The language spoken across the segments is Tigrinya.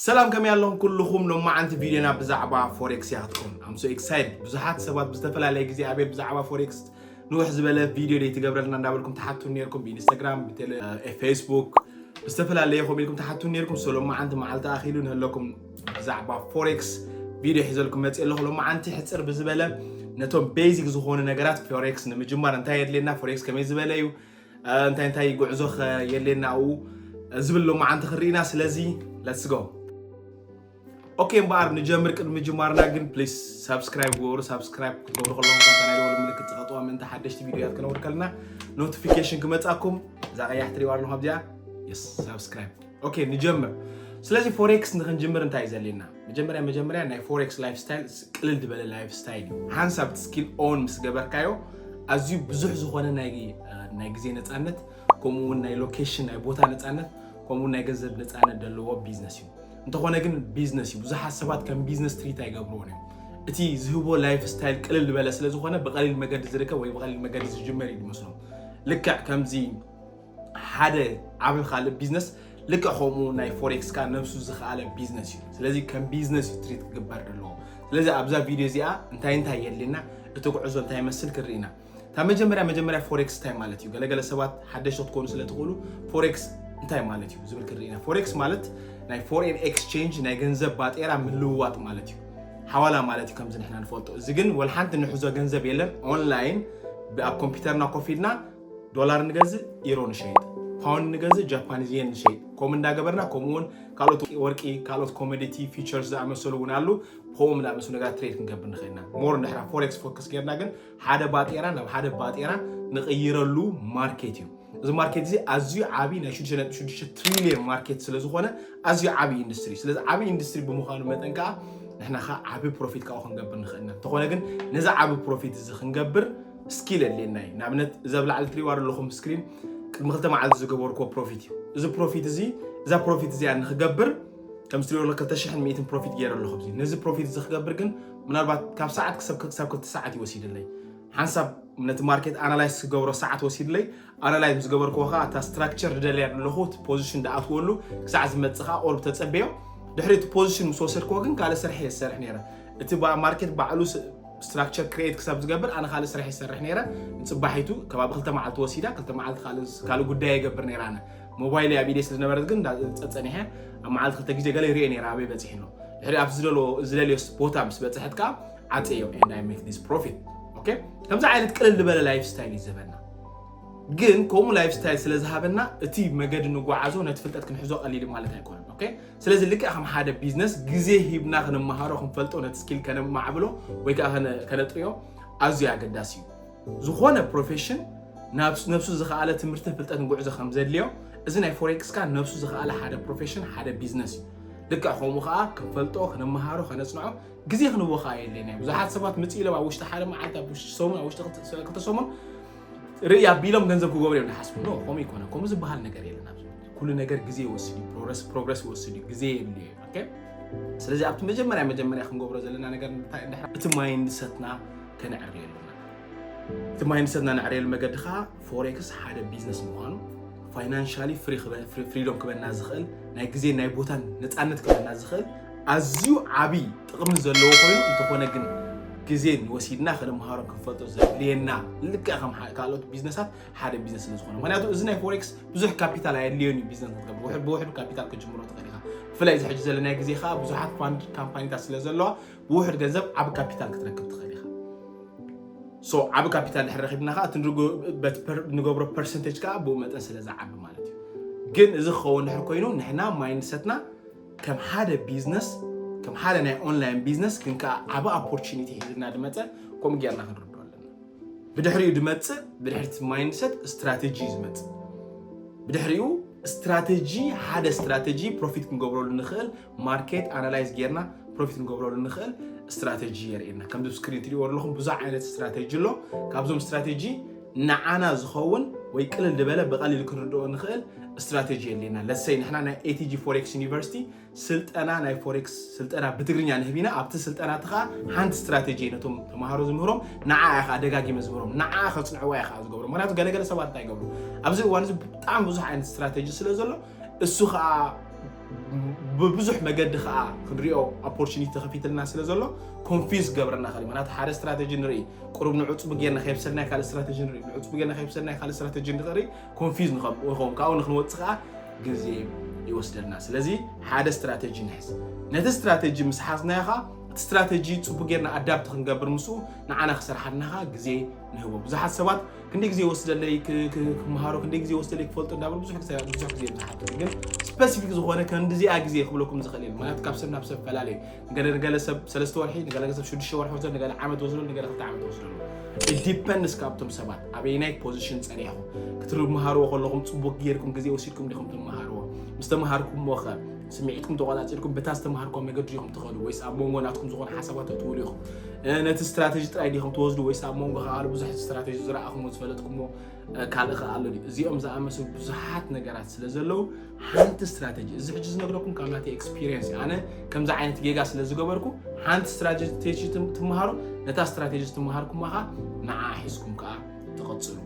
ሰላም ከመይ ኣለኹም ኩልኹም። ሎማዓንቲ ቪድዮና ብዛዕባ ፎሬክስ እያ ክትከውን። I'm so excited። ብዙሓት ሰባት ብዝተፈላለየ ግዜ ኣቤል ብዛዕባ ፎሬክስ ንውሕ ዝበለ ቪድዮ ደይ ትገብረልና እንዳበልኩም ትሓቱ ነርኩም ብኢንስታግራም ብቴሌ ፌስቡክ ብዝተፈላለየ ኮም ኢልኩም ትሓቱ ነርኩም። So ሎማዓንቲ መዓልቲ ኣኺሉ ንህለኩም ብዛዕባ ፎሬክስ ቪድዮ ሒዘልኩም መፅእ ኣለኹ። ሎማዓንቲ ሕፅር ብዝበለ ነቶም ቤዚክ ዝኾኑ ነገራት ፎሬክስ ንምጅማር እንታይ የድልየና፣ ፎሬክስ ከመይ ዝበለ እዩ፣ እንታይ እንታይ ጉዕዞ የድልየና ኣብኡ ዝብል ሎማዓንቲ ክርኢና። ስለዚ let's go። ኦኬ እምበኣር ንጀምር። ቅድሚ ምጅማርና ግን ፕሊስ ሳብስክራይብ ግበሩ። ሳብስክራይብ ክትገብሩ ከለኹም ከምታ ናይ ደወል ምልክት ትቐጥዋ ምእንቲ ሓደሽቲ ቪድዮያት ክነውር ከለና ኖቲፊኬሽን ክመጻኩም። እዛ ቀያሕ ትሪእዋ ኣለኹም ኣብዚኣ፣ የስ ሳብስክራይብ። ኦኬ ንጀምር። ስለዚ ፎሬክስ ንክንጅምር እንታይ እዩ ዘድልየና? መጀመርያ መጀመርያ ናይ ፎሬክስ ላይፍ ስታይል ቅልል ዝበለ ላይፍ ስታይል እዩ። ሓንሳብ ስኪል ኦን ምስ ገበርካዮ ኣዝዩ ብዙሕ ዝኾነ ናይ ናይ ግዜ ነፃነት፣ ከምኡ እውን ናይ ሎኬሽን ናይ ቦታ ነፃነት፣ ከምኡ እውን ናይ ገንዘብ ነፃነት ዘለዎ ቢዝነስ እዩ። እንተኾነ ግን ቢዝነስ እዩ። ብዙሓት ሰባት ከም ቢዝነስ ትሪት ኣይገብርዎን እዮም። እቲ ዝህቦ ላይፍ ስታይል ቅልል ዝበለ ስለ ዝኾነ ብቐሊል መገዲ ዝርከብ ወይ ብቐሊል መገዲ ዝጅመር እዩ ዝመስሎም። ልክዕ ከምዚ ሓደ ዓቢ ካልእ ቢዝነስ ልክዕ ከምኡ ናይ ፎሬክስ ከኣ ነብሱ ዝኸኣለ ቢዝነስ እዩ። ስለዚ ከም ቢዝነስ እዩ ትሪት ክግበር ዘለዎ። ስለዚ ኣብዛ ቪድዮ እዚኣ እንታይ እንታይ የድልየና፣ እቲ ጉዕዞ እንታይ ይመስል ክንርኢ ኢና። እታ መጀመርያ መጀመርያ ፎሬክስ እንታይ ማለት እዩ? ገለገለ ሰባት ሓደሽቲ ክትኮኑ ስለ ትኽእሉ ፎሬክስ እንታይ ማለት እዩ ዝብል ክንርኢ ኢና። ፎሬክስ ማለት ናይ ፎሬን ኤክስቼንጅ ናይ ገንዘብ ባጤራ ምልውዋጥ ማለት እዩ። ሓዋላ ማለት እዩ ከምዚ ንሕና ንፈልጦ። እዚ ግን ወላ ሓንቲ ንሕዞ ገንዘብ የለን። ኦንላይን ብ- ኣብ ኮምፒውተርና ኮፍ ኢልና ዶላር ንገዝእ፣ ኢሮ ንሸይጥ፣ ፓውንድ ንገዝእ፣ ጃፓኒዝ የን ንሸይጥ። ከምኡ እንዳገበርና ከምኡ እውን ካልኦት ወርቂ፣ ካልኦት ኮሞዲቲ ፊቸርስ ዝኣመሰሉ እውን ኣሉ። ከምኦም ዝኣመሰሉ ነገራት ትሬድ ክንገብር ንኽእል ኢና። ሞር እንድሕራ ፎሬክስ ፎከስ ጌርና ግን ሓደ ባጤራ ናብ ሓደ ባጤራ ንቕይረሉ ማርኬት እዩ። እዚ ማርኬት እዚ ኣዝዩ ዓቢ ናይ ሽዱሽተ ነጥቢ ሽዱሽተ ትሪልዮን ማርኬት ስለ ዝኾነ ኣዝዩ ዓቢ ኢንዱስትሪ። ስለዚ ዓቢ ኢንዱስትሪ ብምዃኑ መጠን ከዓ ንሕና ከዓ ዓቢ ፕሮፊት ካብኡ ክንገብር ንኽእል ኢና። እንተኾነ ግን ነዚ ዓቢ ፕሮፊት እዚ ክንገብር ስኪል የድልየና እዩ። ንኣብነት እዚ ኣብ ላዕሊ ትሪእዋ ዘለኹም ስክሪን ቅድሚ ክልተ መዓልቲ ዝገበርኩዎ ፕሮፊት እዩ። እዚ ፕሮፊት እዚ እዛ ፕሮፊት እዚኣ ንክገብር ከም ትሪእዎ ዘለኹም ክልተ ሽሕን ሚእትን ፕሮፊት ገይረ ኣለኹ። ኣብዚ ነዚ ፕሮፊት እዚ ክገብር ግን ምናልባት ካብ ሰዓት ክሳብ ክሳብ ክልተ ሰዓት ይወሲድለይ። ሓንሳብ ነቲ ማርኬት ኣናላይዝ ክገብሮ ሰዓት ወሲድለይ። ኣናላይዝ ምስ ገበርክዎ ከዓ እታ ስትራክቸር ዝደልያ ዘለኹ እቲ ፖዚሽን ዝኣትወሉ ክሳዕ ዝመፅእ ከዓ ኦርብ ተፀበዮ። ድሕሪ እቲ ፖዚሽን ምስ ወሰድክዎ ግን ካልእ ስራሕ እየ ዝሰርሕ ነይረ። እቲ ባ- ማርኬት ባዕሉ ስ- ስትራክቸር ክሪኤት ክሳብ ዝገብር ኣነ ካልእ ስራሕ ይሰርሕ ነይረ። ንፅባሒቱ ከባቢ ክልተ መዓልቲ ወሲዳ፣ ክልተ መዓልቲ ካልእ ካልእ ጉዳይ ይገብር ነይረ። ኣነ ሞባይል ኣብ ኢደይ ስለ ዝነበረት ግን እንዳ- ፀፀኒሐ ኣብ መዓልቲ ክልተ ግዜ ገለ ይሪኦ ነይረ ኣበይ በፂሑ ኣሎ። ድሕሪ ኣብ ዝደልዮ ዝደልዮ ቦታ ምስ በፅሐት ከዓ ዓፀዮ and I make this profit። ኦኬ፣ ከምዚ ዓይነት ቅልል ዝበለ ላይፍ ስታይል እዩ ዝህበና። ግን ከምኡ ላይፍ ስታይል ስለ ዝሃበና እቲ መገዲ ንጓዓዞ ነቲ ፍልጠት ክንሕዞ ቀሊል ማለት ኣይኮነን። ኦኬ፣ ስለዚ ልክዕ ከም ሓደ ቢዝነስ ግዜ ሂብና ክንመሃሮ ክንፈልጦ ነቲ ስኪል ከነማዕብሎ ወይ ከዓ ከነ- ከነጥርዮ ኣዝዩ ኣገዳሲ እዩ። ዝኾነ ፕሮፌሽን ናብ ነብሱ ዝኸኣለ ትምህርትን ፍልጠትን ጉዕዞ ከም ዘድልዮ እዚ ናይ ፎሬክስ ከዓ ነብሱ ዝኸኣለ ሓደ ፕሮፌሽን ሓደ ቢዝነስ እዩ። ልክዕ ከምኡ ከዓ ክንፈልጦ ክንመሃሮ ከነፅንዖ ግዜ ክንቦ ከዓ የድልየና እዩ። ብዙሓት ሰባት ምፅእ ኢሎም ኣብ ውሽጢ ሓደ መዓልቲ ኣብ ውሽጢ ሰሙን ኣብ ውሽጢ ክልተ- ክልተ ሰሙን ርእይ ኣቢሎም ገንዘብ ክገብሩ እዮም ዝሓስቡ። ኖ፣ ከምኡ ይኮነ። ከምኡ ዝበሃል ነገር የለን። ኣብዚ ኩሉ ነገር ግዜ ይወስድ እዩ። ፕሮግረስ ፕሮግረስ ይወስድ እዩ። ግዜ የድልዮ እዩ። ኦኬ፣ ስለዚ ኣብቲ መጀመርያ መጀመርያ ክንገብሮ ዘለና ነገር እንታይ እንድሕር እቲ ማይንድሰትና ከነዕሪ ኣለና። እቲ ማይንድሰትና ነዕርየሉ መገዲ ከዓ ፎሬክስ ሓደ ቢዝነስ ምዃኑ፣ ፋይናንሻሊ ፍሪ ክበ- ፍሪ- ፍሪዶም ክበና ዝኽእል፣ ናይ ግዜ ናይ ቦታን ነፃነት ክበና ዝኽእል ኣዝዩ ዓብዪ ጥቕሚ ዘለዎ ኮይኑ፣ እንተኾነ ግን ግዜ ወሲድና ክንምሃሮ ክንፈልጦ ዘድልየና ልክዕ ከም ሓ- ካልኦት ቢዝነሳት ሓደ ቢዝነስ ስለ ዝኾነ። ምክንያቱ እዚ ናይ ፎሬክስ ብዙሕ ካፒታል ኣየድልዮን እዩ። ቢዝነስ ክትገብር ውሕድ ብውሕዱ ካፒታል ክጅምሮ ትኽእል ኢኻ። ብፍላይ እዚ ሕጂ ዘለናዮ ግዜ ከዓ ብዙሓት ፋንድ ካምፓኒታት ስለ ዘለዋ ብውሕድ ገንዘብ ዓቢ ካፒታል ክትረክብ ትኽእል ኢኻ። ሶ ዓቢ ካፒታል ድሕር ረኺብና ከዓ እቲ ንርጎ- በት ፐር- ንገብሮ ፐርሰንቴጅ ከዓ ብኡ መጠን ስለ ዝዓቢ ማለት እዩ። ግን እዚ ክኸውን ድሕር ኮይኑ ንሕና ማይንድሰትና ከም ሓደ ቢዝነስ ከም ሓደ ናይ ኦንላይን ቢዝነስ ግን ከዓ ዓቢ ኦፖርቹኒቲ ሒዝና ድመፀ ከምኡ ጌርና ክንርዶ ኣለና። ብድሕሪኡ ድመፅእ ብድሕርቲ ማይንድሰት ስትራቴጂ እዩ ዝመፅእ። ብድሕሪኡ ስትራቴጂ ሓደ ስትራቴጂ ፕሮፊት ክንገብረሉ ንኽእል ማርኬት ኣናላይዝ ጌርና ፕሮፊት ክንገብረሉ ንኽእል ስትራቴጂ የርእየና። ከምዚ ስክሪን ትሪእዎ ኣለኹም ብዙሕ ዓይነት ስትራቴጂ ኣሎ። ካብዞም ስትራቴጂ ንዓና ዝኸውን ወይ ቅልል ዝበለ ብቐሊሉ ክንርድኦ ንኽእል ስትራቴጂ የድልየና። ለሰይ ንሕና ናይ ኤቲጂ ፎሬክስ ዩኒቨርሲቲ ስልጠና ናይ ፎሬክስ ስልጠና ብትግርኛ ንህብ ኢና። ኣብቲ ስልጠና እቲ ከዓ ሓንቲ ስትራቴጂ እየ ነቶም ተምሃሮ ዝምህሮም። ንዓ እያ ከዓ ደጋጊመ ዝምህሮም። ንዓ ከፅንዕዋ እየ ከዓ ዝገብሮም። ምክንያቱ ገለገለ ሰባት እንታይ ይገብሩ ኣብዚ እዋን እዚ ብጣዕሚ ብዙሕ ዓይነት ስትራቴጂ ስለ ዘሎ እሱ ከዓ ብብዙሕ መገዲ ከዓ ክንሪኦ opportunity ተኸፊትልና ስለ ዘሎ confuse ክገብረና ይኽእል እዩ። ምክንያቱ ሓደ ስትራተጂ ንርኢ፣ ቁሩብ ንዑ ፅቡቅ ጌርና ከየብሰልና ካልእ ስትራተጂ ንርኢ፣ ንዑ ፅቡቅ ጌርና ከየብሰልና ካልእ ስትራተጂ ንርኢ፣ confuse ንኸውን። ካብኡ ንክንወፅእ ከዓ ግዜ ይወስደልና። ስለዚ ሓደ ስትራተጂ ንሕዝ። ነቲ ስትራተጂ ምስ ሓዝናዮ ከዓ እቲ ስትራተጂ ፅቡቅ ጌርና adapt ክንገብር ምስኡ ንዓና ክሰርሓልና ከዓ ግዜ ንህቦ። ብዙሓት ሰባት ክንደይ ግዜ ይወስደለይ ክ- ክ- ክመሃሮ፣ ክንደይ ግዜ ይወስደለይ ክፈልጦ እንዳበሉ ብዙሕ ግዜ ብዙሕ ግዜ ብዙሓት ግን specific ዝኾነ ከምዚኣ ግዜ ክብለኩም ዝኽእል የለን። ምክንያቱ ካብ ሰብ ናብ ሰብ ይፈላለ እዩ። ንገለ ንገለ ሰብ ሰለስተ ወርሒ፣ ንገለ ሰብ ሽዱሽተ ወርሒ ወስዶ፣ ንገለ ዓመት ወስዶ፣ ንገለ ክልተ ዓመት ወስዶ ኣሎ። It depends ካብቶም ሰባት ኣበየናይ position ጸኒሕኩም ክትመሃርዎ ከለኹም ጽቡቅ ጌርኩም ግዜ ወሲድኩም ዲኹም ትመሃርዎ? ምስ ተመሃርኩምዎ ኸ ስምዒትኩም ተቆጻጺርኩም በታ ዝተመሃርኩዋ መገዲ ዲኹም ትኸዱ ወይስ ኣብ መንጎ ናትኩም ዝኾነ ሓሳባት ተትውሉ ኢኹም? እ፣ ነቲ ስትራተጂ ጥራይ ዲኹም ትወስዱ ወይስ ኣብ መንጎ ካልእ ብዙሕ ስትራተጂ ዝረኣኹምዎ ዝፈለጥኩምዎ እ፣ ካልእ ኸኣ ኣሎ ድዩ? እዚኦም ዝኣመሰሉ ብዙሓት ነገራት ስለ ዘለዉ ሓንቲ ስትራተጂ፣ እዚ ሕጂ ዝነግረኩም ካብ ናተይ ኤክስፒሪየንስ እዩ። ኣነ ከምዚ ዓይነት ጌጋ ስለ ዝገበርኩ ሓንቲ ስትራተጂ ትም- ትመሃሩ፣ ነታ ስትራተጂ ትመሃርኩማ ኸኣ ንዓ ሒዝኩም ከኣ ትቕጽሉ።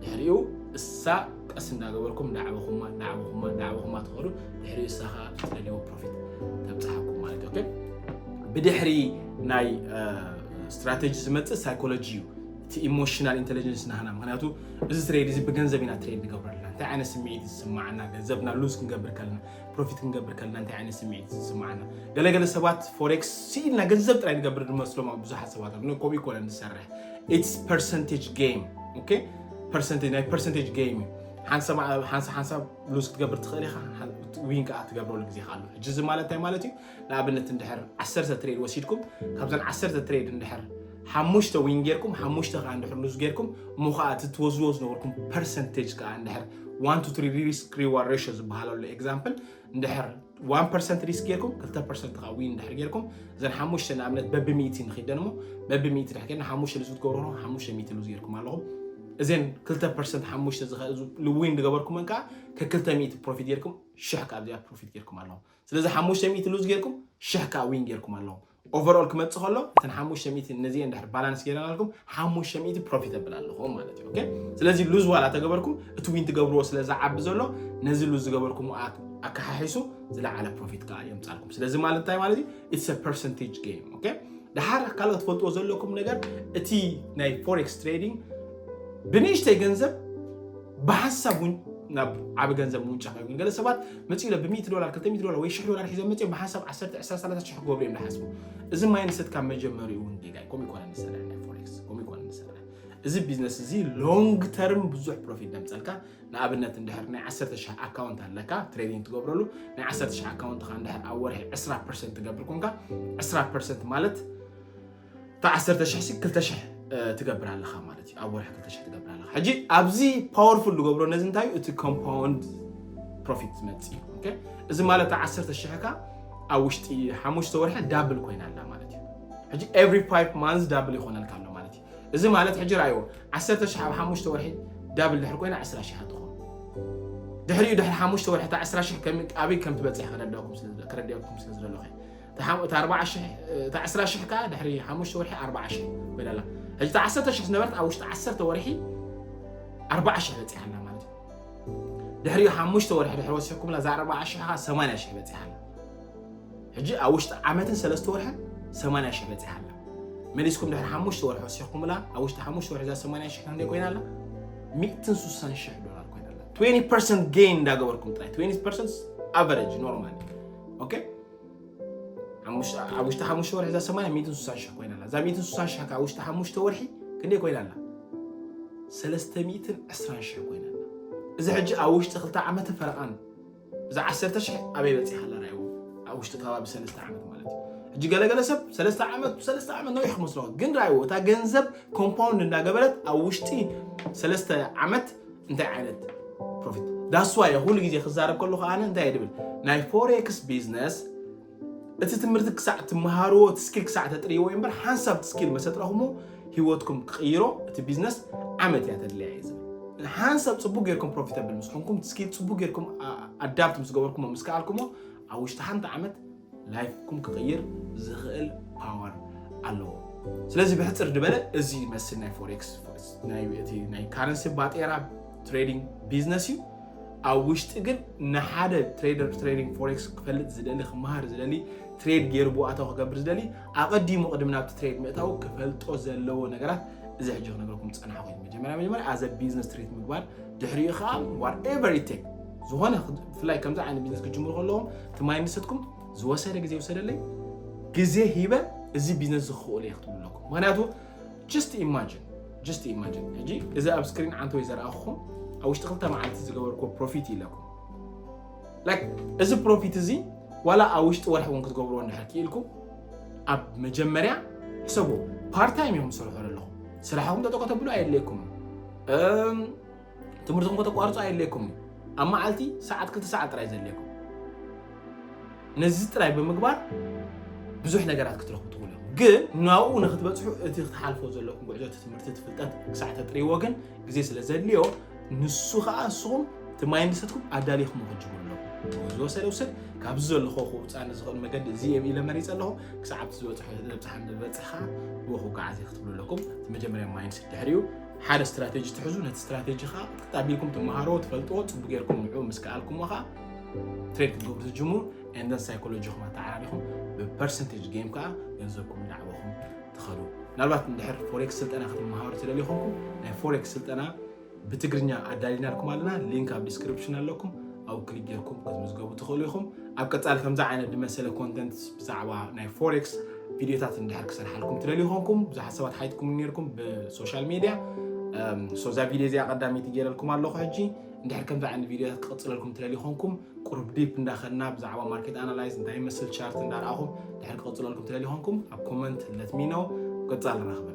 ድሕሪኡ እሳ ቀስ እንዳገበርኩም እንዳዕበኹማ እንዳዕበኹማ እንዳዕበኹማ ትኸዱ። ድሕሪኡ እሳ ኸኣ ትደልይዎ ፕሮፊት ተብጽሓኩም ማለት እዩ። ኦኬ፣ ብድሕሪ ናይ እ፣ ስትራተጂ ዝመጽእ ሳይኮሎጂ እዩ፣ እቲ ኢሞሽናል ኢንቴሊጀንስ ናህና። ምክንያቱ እዚ ትሬድ እዚ ብገንዘብ ኢና ትሬድ ንገብረልና። እንታይ ዓይነት ስምዒት እዩ ዝስማዓና? ገንዘብና ሉዝ ክንገብር ከለና፣ ፕሮፊት ክንገብር ከለና እንታይ ዓይነት ስምዒት እዩ ዝስማዓና? ገለገለ ሰባት ፎሬክስ ስኢልና ገንዘብ ጥራይ ንገብር ዝመስሎም ኣብ ብዙሓት ሰባት ኣሎ። ከምኡ ይኮነን ዝሰርሕ። It's percentage game። ኦኬ፣ ፐርሰንቴጅ፣ ናይ ፐርሰንቴጅ ጌም እዩ። ሓንሳብ ሓንሳብ ሓንሳብ ሉዝ ክትገብር ትኽእል ኢኻ፣ ዊን ከዓ ትገብረሉ ግዜ ኣሎ። ሕጂ እዚ ማለት እንታይ ማለት እዩ? ንኣብነት እንድሕር ዓሰርተ ትሬድ ወሲድኩም፣ ካብዘን ዓሰርተ ትሬድ እንድሕር ሓሙሽተ ዊን ጌርኩም፣ ሓሙሽተ ከዓ እንድሕር ሉዝ ጌርኩም፣ እሞ ከዓ እቲ ትወስድዎ ዝነበርኩም ፐርሰንቴጅ ከዓ እንድሕር one to three risk reward ratio ዝበሃል ኣሎ። ኤግዛምፕል፣ እንድሕር one percent ሪስክ ጌርኩም፣ ክልተ ፐርሰንት ከዓ ዊን እንድሕር ጌርኩም፣ እዘን ሓሙሽተ ንኣብነት በቢ ሚእቲ ንኺደን እሞ፣ በቢ ሚእቲ ድሕር ጌርና ሓሙሽተ ሉዝ ክትገብሩ ከለኹም፣ ሓሙሽተ ሚእቲ ሉዝ ጌርኩም ኣለኹም። እዘን ክልተ ፐርሰንት ሓሙሽተ ዝኸ- ዊን ዝገበርኩመን ከዓ ከክልተ ሚእቲ ፕሮፊት ጌርኩም ሽሕ ካብ እዚኣ ፕሮፊት ጌርኩም ኣለኹም። ስለዚ ሓሙሽተ ሚእቲ ሉዝ ጌርኩም ሽሕ ከዓ ዊን ጌርኩም ኣለኹም። ኦቨርኦል ክመጽእ ከሎ እተን ሓሙሽተ ሚእቲ ነዚኤን ድሕር ባላንስ ጌርናልኩም ሓሙሽተ ሚእቲ ፕሮፊተብል ኣለኹም ማለት እዩ። ኦኬ፣ ስለዚ ሉዝ ዋላ ተገበርኩም እቲ ዊን ትገብርዎ ስለ ዝዓቢ ዘሎ ነዚ ሉዝ ዝገበርኩም ኣክ- ኣከሓሒሱ ዝለዓለ ፕሮፊት ከዓ የምጻልኩም። ስለዚ ማለት እንታይ ማለት እዩ? It's a percentage game። ኦኬ፣ ደሓር ካልኦት ትፈልጥዎ ዘለኩም ነገር እቲ ናይ ፎሬክስ ትሬዲንግ ብንእሽተይ ገንዘብ ብሓንሳብ እውን ናብ ዓቢ ገንዘብ ምውንጫፍ ኣይኮን። ገለ ሰባት መጺኡ ኢለ ብሚእቲ ዶላር፣ ክልተ ሚእቲ ዶላር ወይ ሽሕ ዶላር ሒዞም መጺኦም ብሓንሳብ ዓሰርተ፣ ዕስራ፣ ሰላሳ ሽሕ ክገብሩ እዮም ዝሓስቡ። እዚ ማይንድሰት ካብ መጀመሪኡ እውን ጌጋ እዩ። ከምኡ ይኮነ ንሰርሕ ናይ ፎሬክስ፣ ከምኡ ይኮነ ንሰርሕ። እዚ ቢዝነስ እዚ ሎንግ ተርም ብዙሕ ፕሮፊት ደምጸልካ። ንኣብነት እንድሕር ናይ ዓሰርተ ሽሕ ኣካውንት ኣለካ ትሬዲንግ ትገብረሉ፣ ናይ ዓሰርተ ሽሕ ኣካውንትኻ እንድሕር ኣብ ወርሒ ዕስራ ፐርሰንት ትገብር ኮንካ፣ ዕስራ ፐርሰንት ማለት እታ ዓሰርተ ሽሕ ሲ ክልተ ሽሕ እ፣ ትገብር ኣለኻ ማለት እዩ። ኣብ ወርሒ ክልተ ሽሕ ትገብር ኣለኻ። ሕጂ ኣብዚ ፓወርፉል ዝገብሮ ነዚ እንታይ እዩ? እቲ ኮምፓውንድ ፕሮፊት ዝመጽእ እዩ። ኦኬ፣ እዚ ማለት እታ ዓሰርተ ሽሕካ ኣብ ውሽጢ ሓሙሽተ ወርሒ ዳብል ኮይና ኣላ ማለት እዩ። ሕጂ ኤቭሪ ፋይቭ ማንዝ ዳብል ይኾነልካ ኣሎ ማለት እዩ። እዚ ማለት ሕጂ ረኣይዎ፣ ዓሰርተ ሽሕ ኣብ ሓሙሽተ ወርሒ ዳብል ድሕሪ ኮይና ዕስራ ሽሕ ትኾን። ድሕሪኡ ድሕሪ ሓሙሽተ ወርሒ እታ ዕስራ ሽሕ ከም ኣበይ ከም ትበጽሕ ከረዳኩም ስለ ከረዳኩም ስለ ዝደለኹ እየ። እታ ሓም- እታ ኣርባዓ ሽሕ፣ እታ ዕስራ ሽሕ ከኣ ድሕሪ ሓሙሽተ ወርሒ ኣርባዓ ሽሕ ኮይና ኣላ። ሕጂ እታ ዓሰርተ ሽሕ ዝነበረት ኣብ ውሽጢ ዓሰርተ ወርሒ ኣርባዓ ሽሕ በጺሓ ኣላ ማለት እዩ። ድሕሪኡ ሓሙሽተ ወርሒ ድሕሪ ወሲኽኩምላ እዛ ኣርባዓ ሽሕ ከኣ ሰማንያ ሽሕ በጺሓ ኣላ። ሕጂ ኣብ ውሽጢ ዓመትን ሰለስተ ወርሕን ሰማንያ ሽሕ በጺሓ ኣላ። መሊስኩም ድሕሪ ሓሙሽተ ወርሒ ወሲኽኩምላ ኣብ ውሽጢ ሓሙሽተ ወርሒ እዛ ሰማንያ ሽሕ ክንደይ ኮይና ኣላ? ሚእትን ስሳን ሽሕ ዶላር ኮይና ኣላ። ትዌንቲ ፐርሰንት ጌን እንዳገበርኩም ጥራይ፣ ትዌንቲ ፐርሰንት ኣቨሬጅ ኖርማል። ኦኬ፣ ሓሙሽተ- ኣብ ውሽጢ ሓሙሽተ ወርሒ እዛ ሰማንያ ሚእትን ስሳን ሽሕ ኮይና ኣላ። እዛ ሚእትን ስሳን ሽሕ ካብ ውሽጢ ሓሙሽተ ወርሒ ክንደይ ኮይና ኣላ? ሰለስተ ሚእትን ዕስራን ሽሕ ኮይና ኣላ። እዚ ሕጂ ኣብ ውሽጢ ክልተ ዓመት ፈረቓን እዛ ዓሰርተ ሽሕ ኣበይ በጺሓ ኣላ? ራእይዎ ኣብ ውሽጢ ከባቢ ሰለስተ ዓመት ማለት እዩ። ሕጂ ገለገለ ሰብ ሰለስተ ዓመት ሰለስተ ዓመት ነዊሕ ክመስሎ ግን ራእይዎ እታ ገንዘብ ኮምፓውንድ እንዳገበረት ኣብ ውሽጢ ሰለስተ ዓመት እንታይ ዓይነት ፕሮፊት? ዳስዋ እየ ኩሉ ግዜ ክዛረብ ከለኹ ኣነ እንታይ እየ ድብል? ናይ ፎሬክስ ቢዝነስ እቲ ትምህርቲ ክሳዕ ትመሃርዎ እቲ ስኪል ክሳዕ ተጥርይዎ እዩ እምበር ሓንሳብ እቲ ስኪል መሰጥረኹሞ ህይወትኩም ክቕይሮ እቲ ቢዝነስ ዓመት እያ ተድልያ እየ ዝብል። ሓንሳብ ጽቡቅ ጌርኩም ፕሮፊታብል ምስ ኮንኩም እቲ ስኪል ጽቡቅ ጌርኩም ኣዳፕት ምስ ገበርኩሞ ምስ ከኣልኩሞ ኣብ ውሽጢ ሓንቲ ዓመት ላይፍኩም ክቕይር ዝኽእል ፓወር ኣለዎ። ስለዚ ብሕጽር ዝበለ እዚ ይመስል ናይ ፎሬክስ ናይ እቲ ናይ ካረንሲ ባጤራ ትሬዲንግ ቢዝነስ እዩ። ኣብ ውሽጢ ግን ንሓደ ትሬደር ትሬዲንግ ፎሬክስ ክፈልጥ ዝደሊ ክመሃር ዝደሊ ትሬድ ገይሩ ብኣታዊ ክገብር ዝደሊ ኣቐዲሙ ቅድሚ ናብቲ ትሬድ ምእታው ክፈልጦ ዘለዎ ነገራት እዚ ሕጂ ክነግረኩም ዝፀናሕኩ እዩ። መጀመርያ መጀመርያ ኣዘ ቢዝነስ ትሬት ምግባር ድሕሪኡ ከዓ whatever it take ዝኾነ ብፍላይ ከምዚ ዓይነት ቢዝነስ ክጅምሩ ከለዎም እቲ ማይንድሰትኩም ዝወሰደ ግዜ ይውሰደለይ ግዜ ሂበ እዚ ቢዝነስ ዝኽእሉ እየ ክትብሉ ኣለኩም። ምክንያቱ just imagine just imagine ሕጂ እዚ ኣብ ስክሪን ዓንተወይ ዘርኣኹም ኣብ ውሽጢ ክልተ መዓልቲ ዝገበርኩዎ ፕሮፊት ኢለኩም። ላይክ እዚ ፕሮፊት እዚ ዋላ ኣብ ውሽጢ ወርሒ እውን ክትገብርዎ እንድሕር ክኢልኩም ኣብ መጀመርያ ሕሰቡ። ፓርታይም እዮም ዝሰርሑ ዘለኹም ስራሕኩም ጠጠቆ ተብሉ ኣየድለየኩም ትምህርትኩም ከተቋርፁ ኣየድለየኩም ኣብ መዓልቲ ሰዓት ክልተ ሰዓት ጥራይ ዘድለየኩም ነዚ ጥራይ ብምግባር ብዙሕ ነገራት ክትረኽቡ ትኽእሉ እዮም። ግን ናብኡ ንክትበፅሑ እቲ ክትሓልፎ ዘለኩም ጉዕዞ እቲ ትምህርቲ እቲ ፍልጠት ክሳዕ ተጥርይዎ ግን ግዜ ስለ ዘድልዮ ንሱ ከዓ ንስኹም እቲ ማይንድሰትኩም ኣዳሊኹም ክትጅምሩ ኣለኩም። ዝወሰደ ውሰድ ካብዚ ዘለኹ ክውፃኒ ዝኽእል መገዲ እዚ እየ ኢለ መሪፀ ኣለኹ። ክሳዕ ኣብቲ ዝበፅሑ ዘብፅሓ ዝበፅሕ ከዓ ብኡ ክጓዓዝ እየ ክትብሉ ኣለኩም። እቲ መጀመርያ ማይንድሰት ድሕሪኡ ሓደ ስትራቴጂ ትሕዙ። ነቲ ስትራቴጂ ከዓ ቅጥቅጥ ኣቢልኩም ትመሃርዎ ትፈልጥዎ ፅቡቅ ጌርኩም ንዕኡ ምስ ከኣልኩምዎ ከዓ ትሬድ ክትገብሩ ትጅምሩ። ኤንደን ሳይኮሎጂኹም ኣተዓራሪኹም ብፐርሰንቴጅ ጌም ከዓ ገንዘብኩም እንዳዕበኹም ትኸዱ። ምናልባት እንድሕር ፎሬክስ ስልጠና ክትመሃሩ ትደልዩ ኾንኩም ናይ ፎሬክስ ስልጠና ብትግርኛ ኣዳሊናልኩም ኣለና። ሊንክ ኣብ ዲስክሪፕሽን ኣለኩም። ኣብኡ ክሊክ ጌርኩም ክትምዝገቡ ትኽእሉ ኢኹም። ኣብ ቀጻሊ ከምዚ ዓይነት ዝመሰለ ኮንተንት ብዛዕባ ናይ ፎሬክስ ቪድዮታት እንድሕር ክሰርሓልኩም ትደልዩ ኾንኩም ብዙሓት ሰባት ሓይትኩም ነርኩም ብሶሻል ሚድያ። ሶ እዛ ቪድዮ እዚኣ ቀዳመይቲ ገይረልኩም ኣለኹ። ሕጂ እንድሕር ከምዚ ዓይነት ቪድዮታት ክቕጽለልኩም ትደልዩ ኾንኩም ቁሩብ ዲፕ እንዳኸድና ብዛዕባ ማርኬት ኣናላይዝ እንታይ ይመስል ቻርት እንዳርኣኹም ድሕር ክቕጽለልኩም ትደልዩ ኾንኩም ኣብ ኮመንት let me know። ቀጻሊ ንራኸበ።